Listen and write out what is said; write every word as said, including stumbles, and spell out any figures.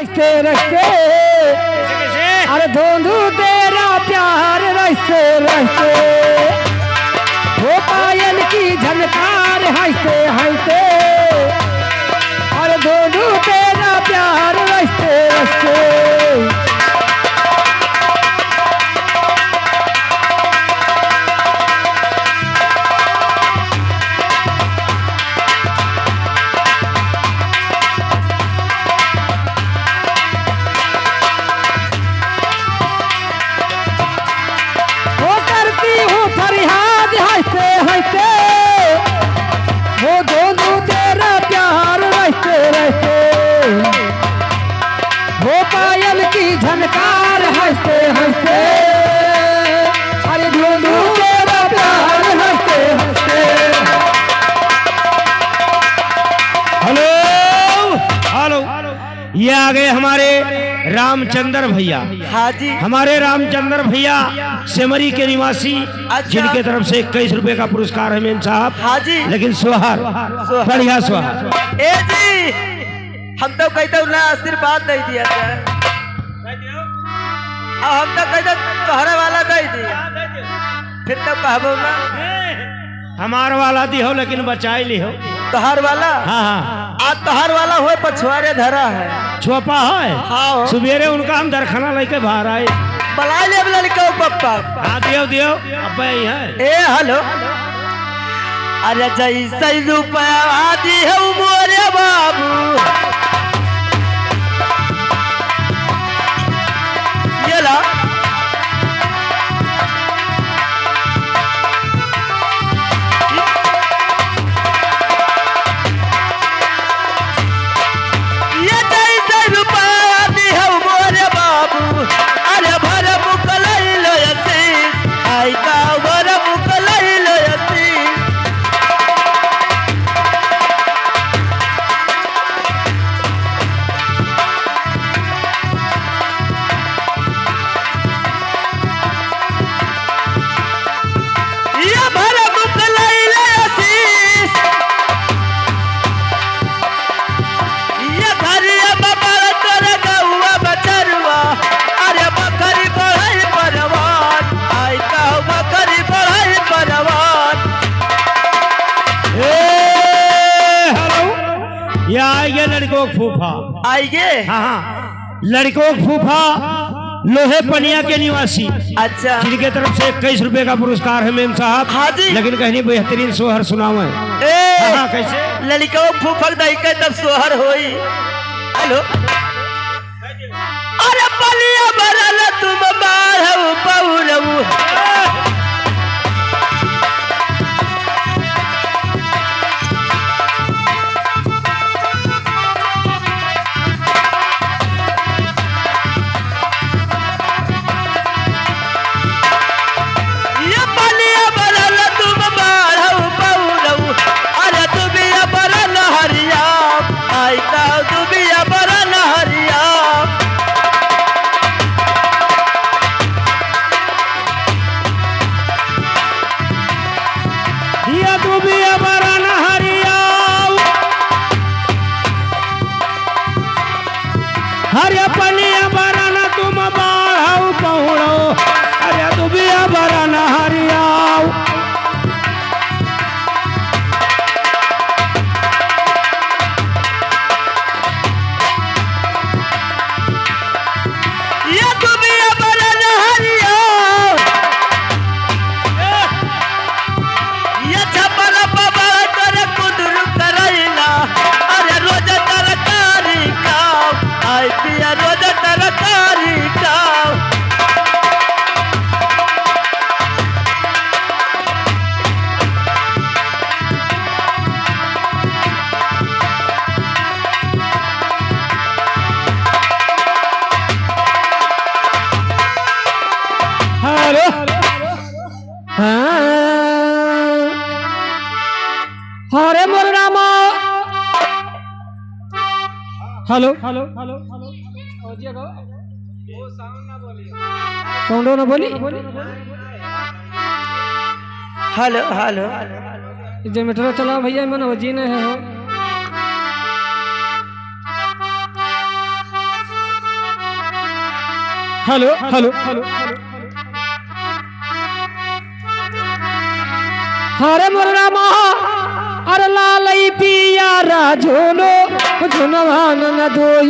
रस्ते रस्ते, कैसे, कैसे? अरे धुंधू तेरा प्यार रस्ते रस्ते, हो पायल की झनकार हंसते हंसते, अरे धुंधू तेरा प्यार रस्ते रस्ते। वो करती हूँ फरियाद हंसते हंसते, वो धुंधू तेरा प्यार रहते रहते, वो पायल की झनकार हंसते हंसते, अरे धुंधू तेरा प्यार हंसते हंसते। Hello, hello. ये आ गए हमारे रामचंद्र भैया। हाँ जी। हमारे रामचंद्र भैया सेमरी के निवासी, अच्छा। जिनके तरफ से इक्कीस रुपए का पुरस्कार है मेम साहब। हाँ जी। लेकिन सोहर, सोहर। बढ़िया सोहर। ए जी, हम तो कहते ना आशीर्वाद दे दिया जाए। अब हम तो कहते तोहरे वाला दे दिया। फिर तो कहबो ना। हमार वाला दिहो, लेकिन बचाई लिहो। तोहार वाला? हाँ, हाँ। आ तोहार वाला होए, पछुआरे धरा है। छोपा है? हाँ हो। सुबेरे उनका हम दरखना लेके बाहर आए। बुला ले अब लड़का पप्पा। हाँ, दियो, दियो। अब यही है। ए, हेलो। अरे जैसे रुपया दिहो मोरे बाबू। ये ला। ये जैसे रुपया दिहौ मोरे बाबू, अरे भर मुकलैलो अतीस, आई का भर मुकलैलो अतीस। ये भर मुकलैले आशीष। ये घरिया बाबा तोर गौआ बचरुआ, अरे बकरी बढ़ई परवान, आई कहू बकरी बढ़ई परवान। ए, हेलो। ये आइगे लड़िको के फूफा। आइगे? हाँ, हाँ। लड़िको के फूफा लोहे पनिया के निवासी। अच्छा। जिनके तरफ से इक्कीस रुपए का पुरस्कार है मेम साहब। हाँ जी। लेकिन कहनी बेहतरीन सोहर सुनावे। ए, हाँ, हाँ, कैसे? लड़िको के फूफा के दाई के तब सोहर होई। हेलो। अरे बलिया भरल तुम बाढ़ऊ पौरऊ। ये बलिया बरन तुम बाढ़ऊ पौरऊ, अरे दुबिया बरन हरिया, आई का दुबिया बरन हरिया। ये दुबिया बरन हरिया। हरे पनिया बरन तुम बाढ़ऊ पहुड़ो, हरे दुबिया बरन हरियाऊ। ये दुबिया बरन हरियाऊ। ये छपरा बाबा तोरे कुदुरु करैला, अरे रोज तरकारी खाओ, आई पिया रोज तरकारी खाओ। हेलो। हाँ। हरे मोर रामा। हेलो। हेलो। साउंडो ना बोली। Hello, hello. जनरेटर चलाओ भैया, मन वजी नहीं है हो। Hello, hello, hello. हरे मोर रामा, अरे लालई पिया राजोलो, झुनवान न दोई।